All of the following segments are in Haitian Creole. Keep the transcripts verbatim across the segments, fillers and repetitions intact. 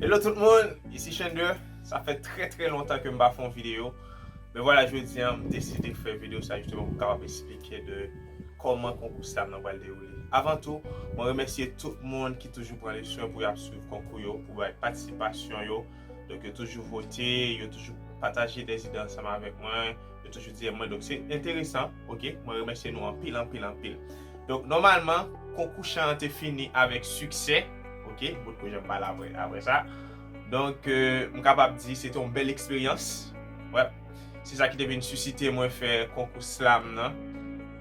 Hello tout moun, isi Chandler. Sa fè trè trè lontan ke m pa fè yon videyo. Men vwala, jodi a, m deside fè videyo sa jisteman pou m kapab eksplike de kòman konkou slam nan pral dewoule. Avan tou, mwen remèsye tout moun ki toujou pran le swen pou y ap swiv konkou yo, pou bay patisipasyon yo. Donk, yo toujou vote, yo toujou pataje de ide ansanm avèk mwen, yo toujou di mwen. Donk, se enteresan, oke? Mwen remèsye nou anpil, anpil, anpil. Donk, nòmalman, konkou chan an te fini avèk siksè, oke? Bout kou jan m pale apre, apre sa. Donk, euh, m kapab di se te yon bèl eksperyans. Wè. Se sa ki te vin sisite mwen fè konkou slam nan.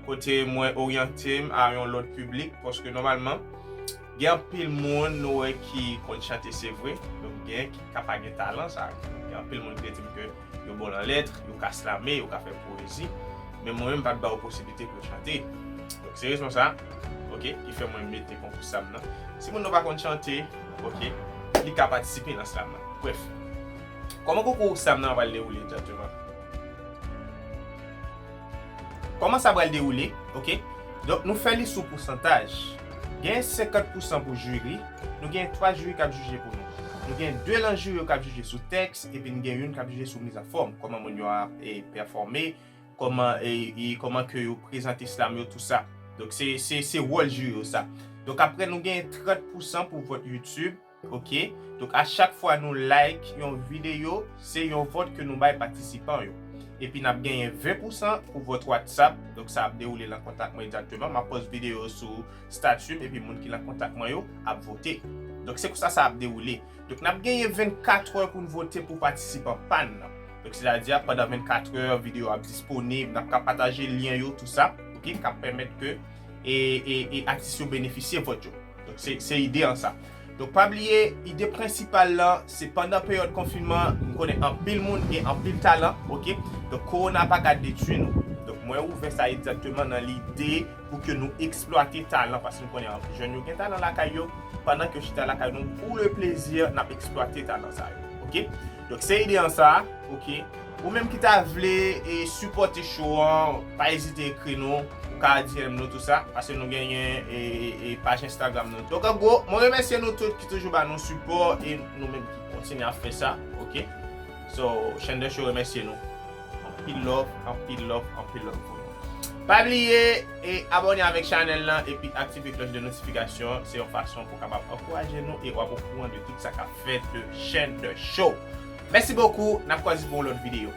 Kote mwen oryante m a yon lòt piblik, paske nòmalman, gen anpil moun nou wè ki konn chante, se vre, donk gen ki ka pa gen talan sa. Gen anpil moun ki te di m ke yo bon nan lèt, yo ka slame, yo ka fè powezi, men mwen menm m pa t ba yo posiblite pou yo chante. Donk se rezon sa, oke, ki fè mwen mete konkou slam nan. Si moun nan pa konn chante, oke, li ka patisipe nan slam nan. Brèf, kòman konkou slam nan pral dewoule egzakteman? Kòman sa pral dewoule, oke? Donk, nou fè li sou pousantaj. Gen senkant pousan pou jiri, nou gen twa jiri k ap jije pou nou. Nou gen de lan jiri yo k ap jije sou tèks, epi n gen youn k ap jije sou mizanfòm, kòman moun yo ap, e, pèfòme, kòman, e, e, kòman ke yo prezante slam yo, tou sa. Donk, se, se, se wòl jiri yo sa. Donk, apre, nou gen trant pousan pou vòt YouTube. Oke? Donk, a chak fwa nou like yon videyo, se yon vòt ke nou bay patisipan yo. Epi n ap genyen ven pousan pou vòt WhatsApp. Donk, sa ap dewoule nan kontak mwen egzakteman. M ap post videyo sou stati m, epi moun ki nan kontak mwen yo ap vote. Donk, se konsa sa ap dewoule. Donk, n ap genyen vennkat è pou n vote pou patisipan pa n nan. Donk, sètadi, pandan vennkat è, videyo ap disponib, n ap ka pataje lyen yo, tou sa, oke, k ap pèmèt ke, e, e, e atis yo benefisye vòt yo. Donk, se, se ide an sa. Donk, pa bliye, ide prensipal lan, se pandan peryòd konfinman, nou konnen anpil moun gen anpil talan, oke? Donk, kowona pa ka detwi nou. Donk, mwen ouvè sa egzakteman nan lide pou ke nou eksplwate talan, paske nou konnen anpil jèn yo gen talan lakay yo, pandan ke yo chita lakay nou, pou le plezi, n ap eksplwate talan sa yo, oke? Donk, se ide an sa, oke? Ou menm ki ta vle, e, sipòte show an, pa ezite ekri nou, ou ka D M nou tou sa, paske nou genyen, e, e, e, paj Instagram nou. Donk, an gwo, mwen remèsye nou tout ki toujou ba nou sipò, e nou menm ki kontinye ap fè sa, oke? So, Chandler Show remèsye nou. Anpil love, anpil love, anpil love pou nou. Pa bliye, e, abòne avèk chanèl lan epi aktive klòch de notifikasyon. Se yon fason pou kapab ankouraje nou e w ap okouran de tout sa k ap fèt de Chandler Show. Mèsi bokou, n ap kwaze pou yon lòt videyo.